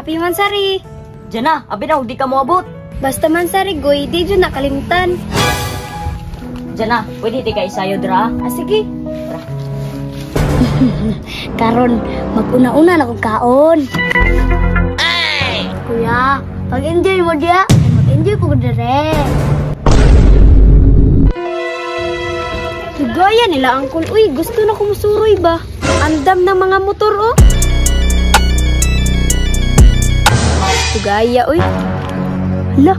Happy Mansari. Jana, abi na di ka moabot. Basta Mansari goy, di jud nakalimtan. Jana, pwede di ka isayo dra? Ah, sige. Tara. Karon, mag-una-una na kong kaon. Ay! Kuya, pag-enjoy mo diya, mag-enjoy ko dire. Gaya nila angkol, uy, gusto na kumusuroy ba? Andam ng mga motor, oh. Gaya, uy. Hala,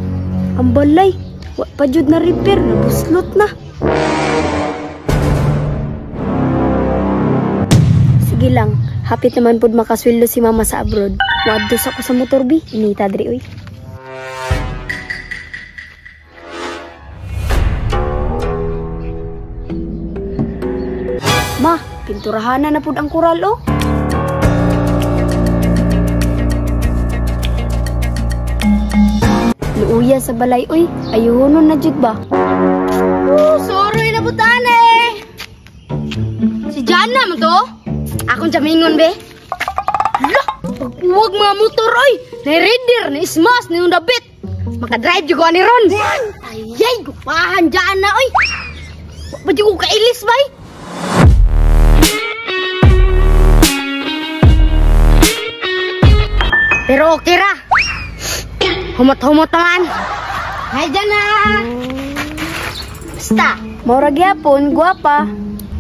ang balay. Wa pa jud na repair, nabuslot na. Sige lang, hapit naman pud makasweldo si mama sa abroad. Muadtos ako sa motor, bi. Inita diri, uy. Ma, pinturahanan na pud ang kural, oh. Luuya sa balay, uy. Ayuhonon na jud ba? Oh, sorry na butan eh. Si Jana mo to? Akong jamingon, be. Hala, pag-uwag mga motor, oy. Ni-reader, ni-smash, ni undabit. Makadrive jud ko ani ron. Ayay, gupahan Jana, oy. Wa jud ko kailis, bay. Pero okay ra. Humot-humot naman. Hi, Jana! Basta. Maura gyapon, gwapa.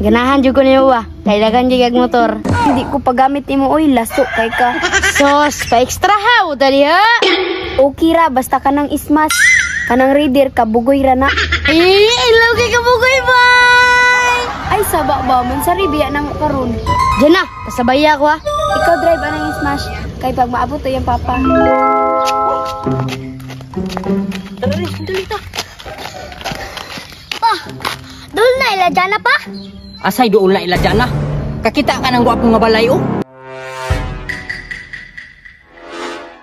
Ganahan jud ko niyo ba? Kailangan jud kag motor. Hindi ko pagamit nimo, oy, laso kay ka. Sos, pa-extra ha, dali ha. Okay ra, basta kanang ismas. Kanang reader kabugoy ra na. Eh, ilaw kay kabugoy bay. Ay saba ba man sa biya na mo karon. Jana, pasabay ako ha. Ikaw drive anang smash kay pag maabot to yung papa. Tara rin, dali ta. Pa, doon na ila Jana pa? Asay doon na ila Jana. Kakita ka ng gwapo nga balay, oh.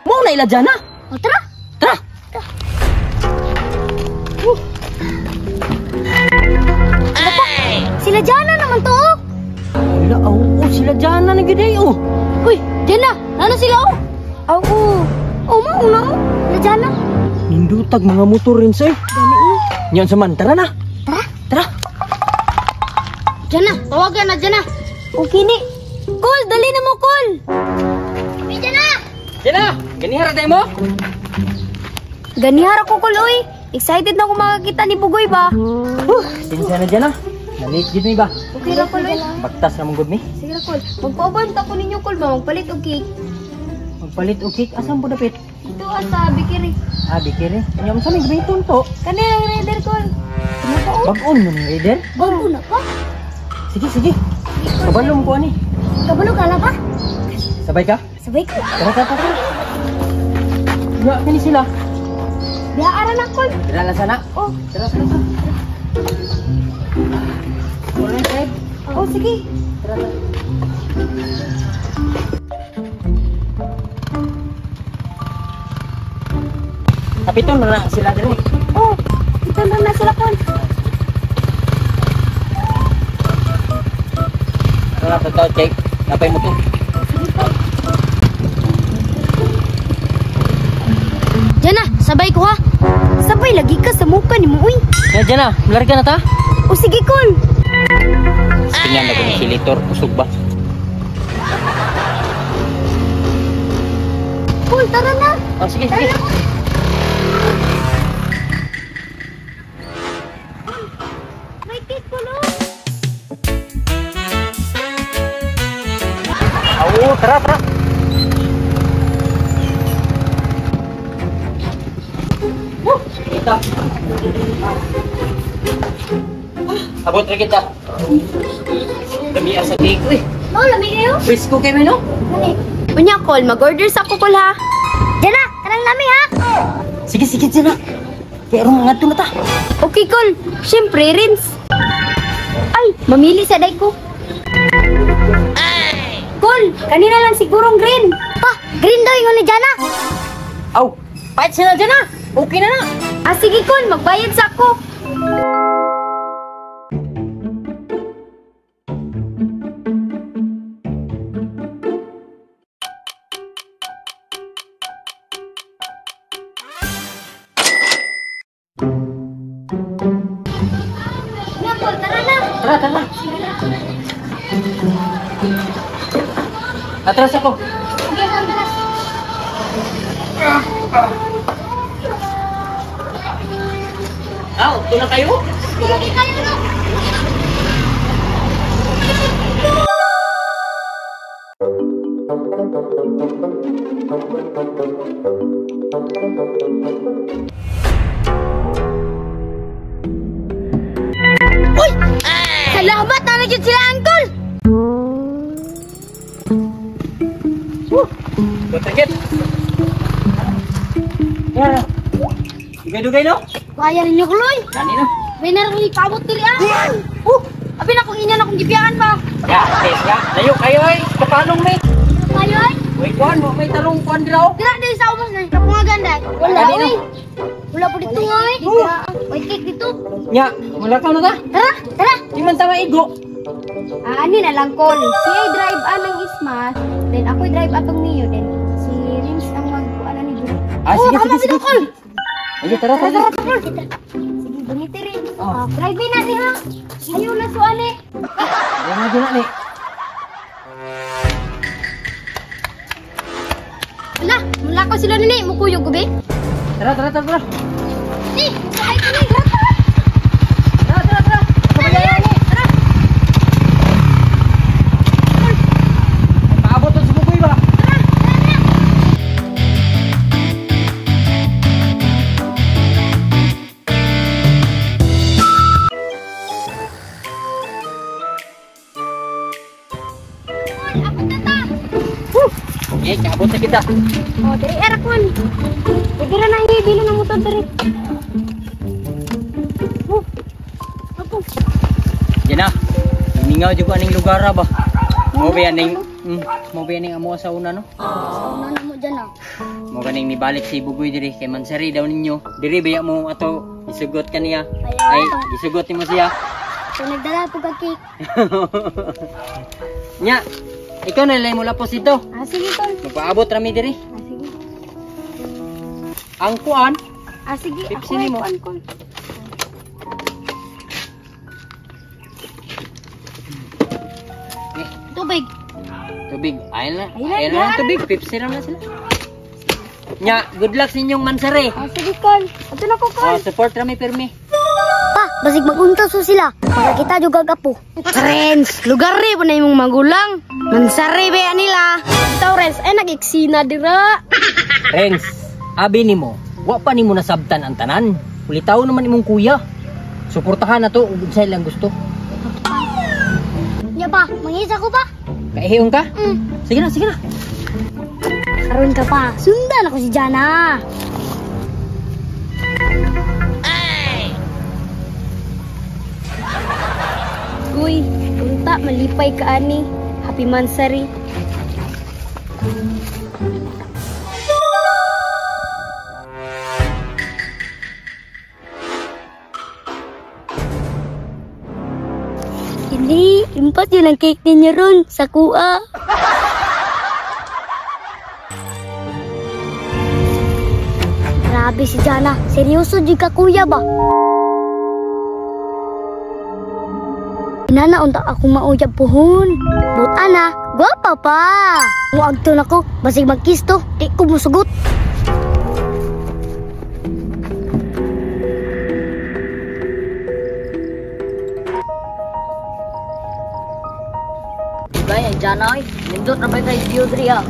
Mo na ila Jana. O, tara. Tara. Ay! Sila Jana naman to, oh. Wala, oh, sila Jana na gid oh. Uy, Jana, ano sila, oh? Aw, oh. Oh, mauna, oh. Sila Jana. Nindutag mga motor rin, sir. Dami, oh. Yan sa man, tara na. Tara. Tara. Jana, tawagan na, Jana. Okay ni. Kol, dali na mo, Kol. Uy, Jana. Jana, ganihara tayo mo? Ganihara ko, Kol, uy. Excited na ako makakita ni Bugoy ba? Sinsya na, Jana. Nalate gid mi ba? Okay ra, Kol, uy. Bagtas na mong gud mi. Sige ra, Kol. Magpauban ta ko ninyo, Kol ba? Magpalit og cake. Magpalit og cake? Asan po dapit? Dito sa bikiri. Ah, bikiri. Anya unsa may gamiton to? Kani ang rider, Kol. Ano pa, oh? Bag-on mo ni rider? Bag-on na pa? Sige, sige. Kabalo mo ko ani. Kabalo ka na ba? Sabay ka? Sabay ka. Tara, tara, tara. Ya, kani sila. Biyaara na, Kol. Tara lang sana. Oh, tara, tara, tara. Oh, sige. Tara, tara. Kapiton na sila diri. Oh, kapiton na sila, Kol. Tara, totoo, check. Napay mo to. Sige po. Jana, sabay ko ha. Sabay lagi ka sa muka ni mo, uy. Ya, Jana, larga na ta. O sige, Kol. Tingnan na kung silitor, usog ba? Kol, tara na. Oh, sige, sige. May cake, Kol, oh. Oo, tara, tara. Woo, kita. Abot ra kita. Lami sa cake, uy. Oh, lami kayo. Presko kay meno. Unya, Kol, mag-order sa ako, Kol, ha. Jana, kanang lami ha. Sige, sige, Jana. Kay aron ngadto na ta. Okay, Kol. Syempre, rinse. Ay, mamili sa day ko. Kol, kanina lang sigurong green. Pa, green daw ingon ni Jana. Aw, pahit sila, Jana. Okay na na. Ah, sige, Kol, magbayad sa ako. Tara na. Tara, tara. Atras ako. Okay, atras. Aw, tuna kayo? Tulog kayo no. Uy! Salamat na nagyud sila, Uncle! Go, Ya. Dugay-dugay no? Kaya ninyo, Kuloy. Gani no. May narang ipabot diri ah. Abi na kung inyo na kung gibiyaan ba. Ya, tes ya. Layo kayo ay. Kapalong may. Kayo ay. Wait, kuan mo may tarong kuan dira oh. Dira diri sa ubos na kapungagan dai. Wala Gani, no? oy. Wala po dito oy. May cake dito. Nya, wala ka na ta. Tara, tara. Di man ta maigo. Ani na lang call. Siya drive anang Isma, then ako drive atong Mio, then si Rins ang mag ano ni Julie. Ah, sige, tama, sige, sige. Kol. Sige, tara, tara. Sige, bungiti rin. Oh. Drive na ni ha. Ayaw na suani. Wala na dyan ni. Wala, mula ko sila nini, mukuyog ko be. Tara, tara, tara, tara. Ni, ay ni. Tara, tara, tara. Tara, tara. Paabot to sa bugoy ba? Abot na ta. Eh, kaabot na kita. Oh, diri era kon. Pwede ra na dili na motor diri. Oh. Apo. Yan na. Mingaw jud ko aning lugar ba. Mo ba aning mo ba aning amo sa una no? Ano na mo dyan ah. Mo ganing nibalik si Bugoy diri kay Mansari daw ninyo. Diri baya mo ato isugot kaniya. Ay, gisugot nimo siya. So nagdala po ka cake. Nya, ikaw na lang mo lapos dito. Ah, sige tol. Magpaabot rami diri. Ah, sige. Ang kuan, Ah, sige. Pipsi Ako ay nimo. kuan kon. Eh, Tubig. tubig. Ayun na. Ayun na, Ayun na lang tubig. Pipsi na lang sila. Nya, good luck sa inyong Mansari. Ah, sige kol. Ato na ko kol. Oh, support rami pirmi. Pa, basig magunta so sila. Makakita jud kag apo. Renz, lugar rin po na imong magulang. Mansari ba nila? Ikaw, Renz, ay nag-eksina dira. Renz, abi nimo, wa pa nimo nasabtan ang tanan. Ulitaw naman imong kuya. Suportahan na to ug unsay lang gusto. Nya pa, mangisa ko pa. Kaihon ka? Mm. Sige na, sige na. Karon ka pa. Sundan ako si Jana. Uy, unta, malipay ka ani. Happy Mansari. Hindi, impat yun ang cake ninyo ron sa kuha. Grabe si Jana, seryoso di ka kuya ba? Inana unta ako mauyab puhon. But ana, gwapa pa. Muagto nako, basig magkiss to, di ko musugot. Gaya, dyan ay. Nindot na ba kayo view diri ah?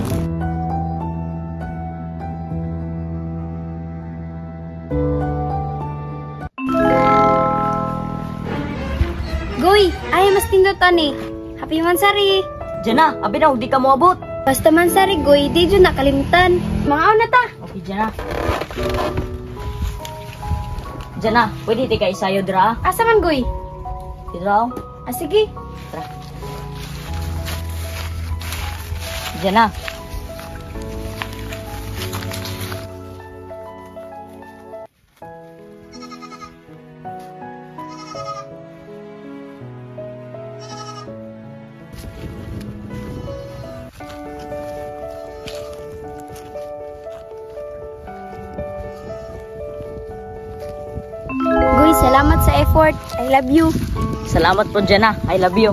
Goy, ay mas tindot ani. Happy Mansari. Diyan na, abi na, hindi ka moabot. Basta Mansari, Goy, di dyan nakalimtan. Mga na ta. Okay, dyan na. Diyan na, pwede di ka isayo dira ah. Asa man, Goy? Dira oh. Ah, sige. Tara. Diyan na. Goy, salamat sa effort. I love you. Salamat po, Jana. I love you.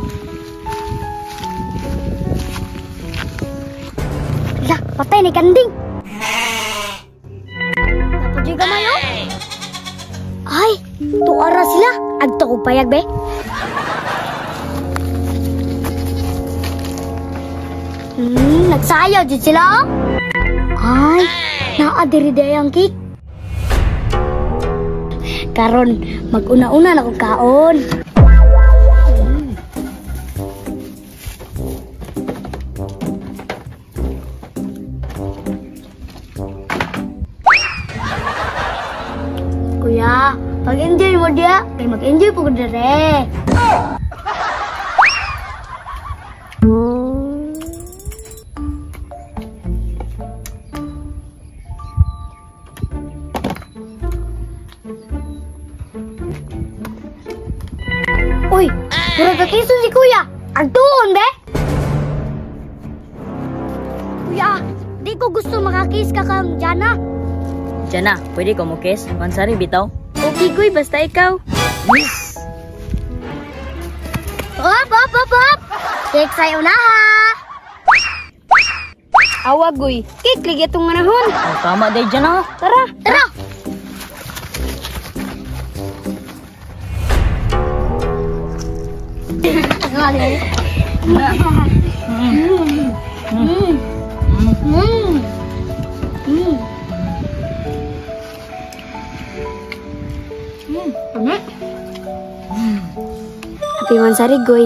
Lah, patay ni kanding. Dapat juga mayo. Ay, tuara sila. Agto kog payag be. Nagsayaw jud sila. Oh. Ay, naa diri day ang cake. Karon, mag-una-una na kog kaon. Kuya, pag-enjoy mo diya, kay mag-enjoy po ko dire. Uy, murag kakiso si Kuya. Agtuon be. Kuya, di ko gusto makakiss ka kang Jana. Jana, pwede ko mo kiss? Mansari bitaw. Okay, Goy, basta ikaw. Yes. Hop, hop, hop, hop. Cake sa'yo na ha. Awa, Goy. Cake, lagi itong manahon. Oh, tama day, Jana. Tara. Tara. Happy Mansari, Goy.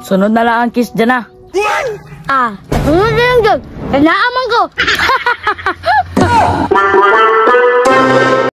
Sunod na lang ang kiss, Jana. Ah, sunod na lang, Jog. Naaman ko.